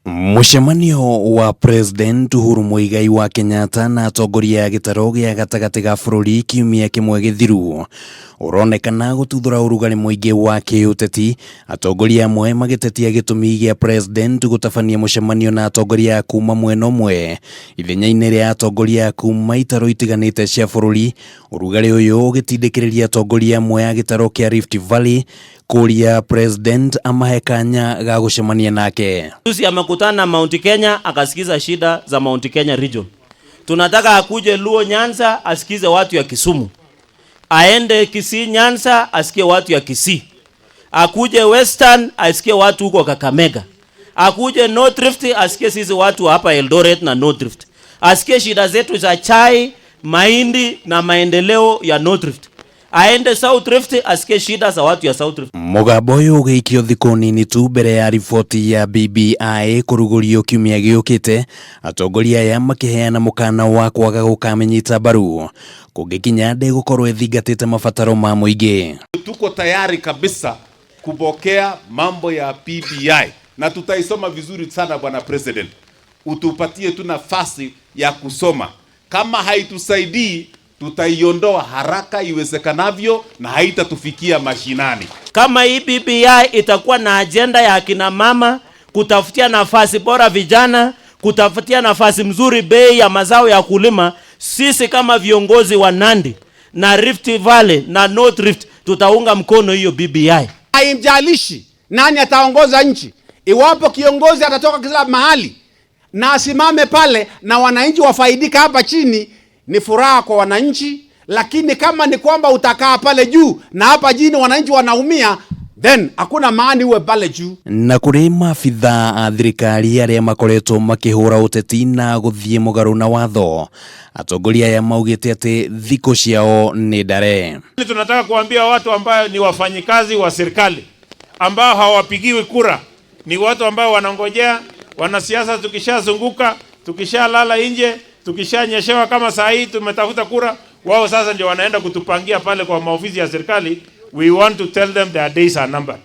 Mũcemanio wa President Uhuru Muigai wa Kenyatta na atongoria a gĩtarũ gĩa gatagatĩ ga bũrũri kiumia kĩmwe gĩthiru ũronekana gũtuthũra ũrugarĩ mũingĩ wa kĩũteti, atongoria amwe magĩtetia gĩtũmi gĩa President gũtabania mũcemanio na atongoria a kuma mwena ũmwe ithenya-inĩ rĩa atongoria a kuma itarũ itiganĩte cia bũrũri. Ũrugarĩ ũyũ ũgĩtindĩkĩrĩria atongoria amwe a gĩtarũ kĩa Rift Valley kũria President amahe kanya ga gũcemania nake. Juzi amekutana na Mount Kenya akasikiza shida za Mount Kenya region. Tunataka akuje Luo Nyanza asikize watu ya Kisumu. Aende Kisii Nyanza asikie watu ya Kisii. Akuje Western asikie watu huko Kakamega. Akuje North Rift asikie sisi watu hapa Eldoret na North Rift. Asikie shida zetu za chai, mahindi na maendeleo ya North Rift. Aende South Rift asikie shida za watu ya South Rift. Mũgambo ũyũ ũgĩikio thikũ nini tu mbere ya riboti ya BBI kũrugũrio kiumia gĩũkĩte, atongoria aya makĩheana mũkana wa kwaga gũkamĩnyita mbaru kũngĩkinya ndĩgũkorwo ĩthingatĩte mabataro ma mũingĩ. Tuko tayari kabisa kupokea mambo ya BBI na tutaisoma vizuri sana bwana President, utupatie tu nafasi ya kusoma. Kama haitusaidii tutaiondoa haraka iwezekanavyo na haitatufikia mashinani. Kama hii BBI itakuwa na ajenda ya akina mama kutafutia nafasi bora vijana, kutafutia nafasi mzuri bei ya mazao ya kulima, sisi kama viongozi wa Nandi na Rift Valley na North Rift tutaunga mkono hiyo BBI. Haimjalishi nani ataongoza nchi. Iwapo kiongozi atatoka kila mahali na asimame pale na wananchi wafaidika hapa chini, ni furaha kwa wananchi. Lakini kama ni kwamba utakaa pale juu na hapa chini wananchi wanaumia, then hakuna maana uwe pale juu. Na kũrĩ maabitha a thirikari arĩa makoretwo makĩhũra ũteti na gũthiĩ mũgarũ na watho, atongoria aya maugĩte atĩ thikũ ciao nĩ ndare. Tunataka kuambia watu ambao ni wafanyikazi wa serikali ambao hawapigiwi kura, ni watu ambao wanangojea wanasiasa, tukishazunguka, tukishalala nje, tukishanyeshewa kama saa hii tumetafuta kura, wao sasa ndio wanaenda kutupangia pale kwa maofisi ya serikali. We want to tell them their days are numbered.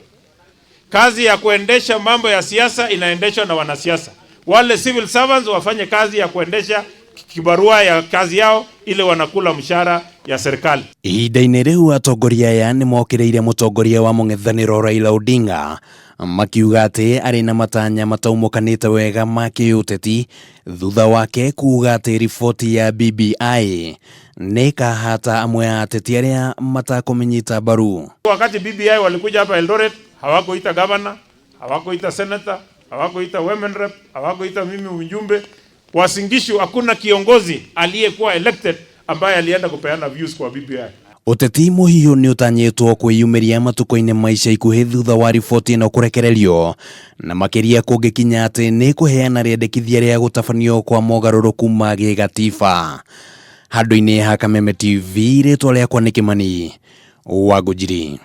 Kazi ya kuendesha mambo ya siasa inaendeshwa na wanasiasa. Wale civil servants wafanye kazi ya kuendesha kibarua ya kazi yao ile wanakula mshahara ya serikali. Ihinda-inĩ rĩu atongoria aya nĩ mokĩrĩire mũtongoria wa mũng'ethanĩro Raila Odinga makiuga atĩ arĩ na matanya mataumũkanĩte wega ma kĩũteti thutha wake kuuga atĩ riboti ya BBI nĩ ĩkahata amwe a ateti arĩa matakũmĩnyita mbaru. Wakati BBI walikuja hapa Eldoret, hawakuita governor, hawakuita senator, hawakuita women rep, hawakuita mimi mjumbe. Uasin Gishu hakuna kiongozi aliyekuwa elected ambaye alienda kupeana views kwa BBI. Ũteti mũhiũ nĩ ũtanyĩtwo kwĩyumĩria matukũ-inĩ ma ica ikuhĩ thutha wa riboti ĩno kũrekererio na makĩria kũngĩkinya atĩ nĩ kũheana rĩendekithia rĩa gũtabanio kwa mogarũrũku ma gĩgatiba. Handũ-inĩ ha Kameme TV, rĩtwa rĩakwa nĩ Kĩmani wa Ngũnjiri.